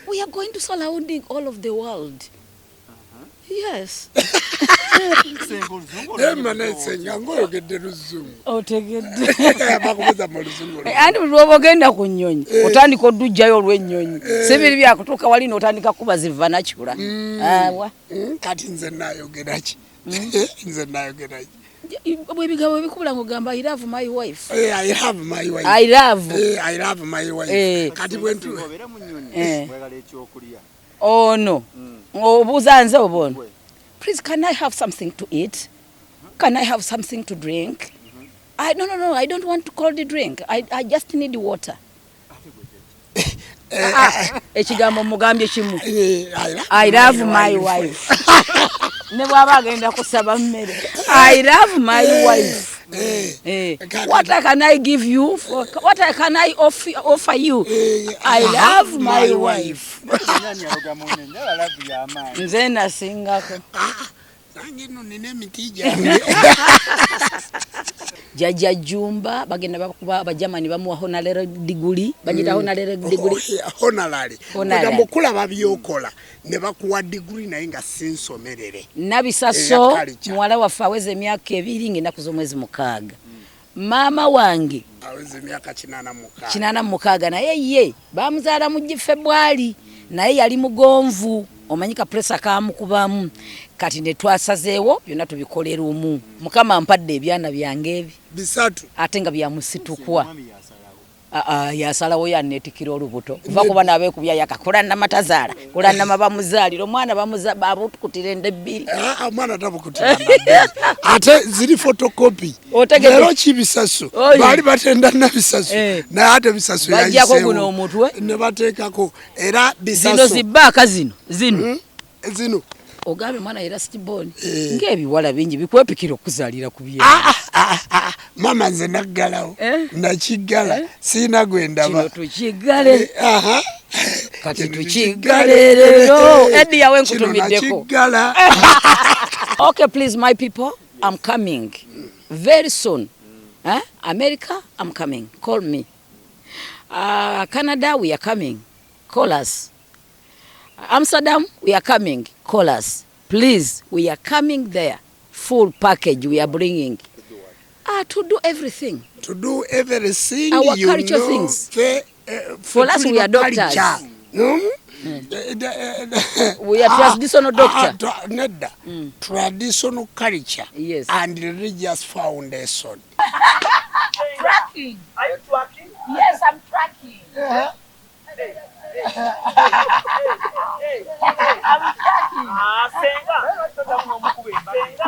We are going to surrounding all of the world. Yes. Emma naye nga oyogedde luzungu. Otegedde. Bakubuza mu luzungu. Anti buli lwoba ogenda ku nnyonyi otandika oddujjayo olw'ennyonyi. Si biri byakutuuka wali n'otandika kuba zivanacula. Awa. Kati nze nayogera ki? Nze nayogera ki? Bwe ebigambo bikubula ng'ogamba, "I love my wife." I have my wife. I love. I love my wife. Kati bwentu Obeera mu nnyonyi, oyagala ekyokulya. Ono obuuza nze oba ono? Please, can I have something to eat? Can I have something to drink? I, no, no, no, I don't want cold drink. I just need water. Ah, ekigambo mugambye kimu. I I love my wife. Ne bw'aba agenda kusaba mmere, "I love my wife." What can I give you for, what can I offer you? I love my wife. Nani aloga munne? Ndaba love y'amaanyi. Nze nasingako. Nange nno nina emiti gyange. Jjajja Jumba bagenda bakuba Abajamani, bamuwa honorary degree, bagita honorary degree. Honorary. Honorary. Ogamba okulaba byokola ne bakuwa degree naye nga si nsomerere. Nabisaso. Eya culture. Muwala waffe aweza emyaka 2 ng'ennaku z'omwezi 6. Maama wange aweza emyaka 86. 86, naye ye bamuzaala mu Febwali, naye yali mugonvu, omanyi ka pressure kamukubamu. Kati ne twasazeewo byonna tubikolera omu. Mukama mpadde ebyana byange ebi Bisatu. Ate nga byamusitukwa. Omwami yasalawo? Ah, ah, yasalawo, yaneetikira olubuto kuva kuba nabeekubya yakakola namatazaala kulanama, bamuzaalira omwana, babutukutira enda ebbiri. Ah, omwana tabukutira nda, ate ziri photocopy. Otegedde. Leero kibisaso. Oye. Baali batenda Nabisaso naye ate Bisaso Baggyako yayiseewo. guno omutwe. Ne bateekako era Zino Bisaso. Zibbaaka zino zino. Zino. Ogambye omwana era sitiboni ng'ebiwala bingi bikwepikira okuzaalira ku bye. Ah, ah, ah, mama, nze naggalawo. Eh? Nakiggala, siina gwe ndaba. Kino tukiggale. Aha. Kati Kino. Tukiggale leero. Eddy yawe Kino nkutumiddeko. nakiggala. Okay, please, my people, I'm coming very soon. Eh? America, I'm coming, call me. Canada, we are coming, call us. Amsterdam, we are coming, call us please. We are coming there, full package we are bringing, to do everything. To do everything. Our You culture know, things. For For us, we are doctors. Culture. We are traditional doctor. Nedda, traditional culture and religious foundation. Tracking. Are you tracking? Yes, I'm tracking. I'm tracking. Ah, senga. Senga.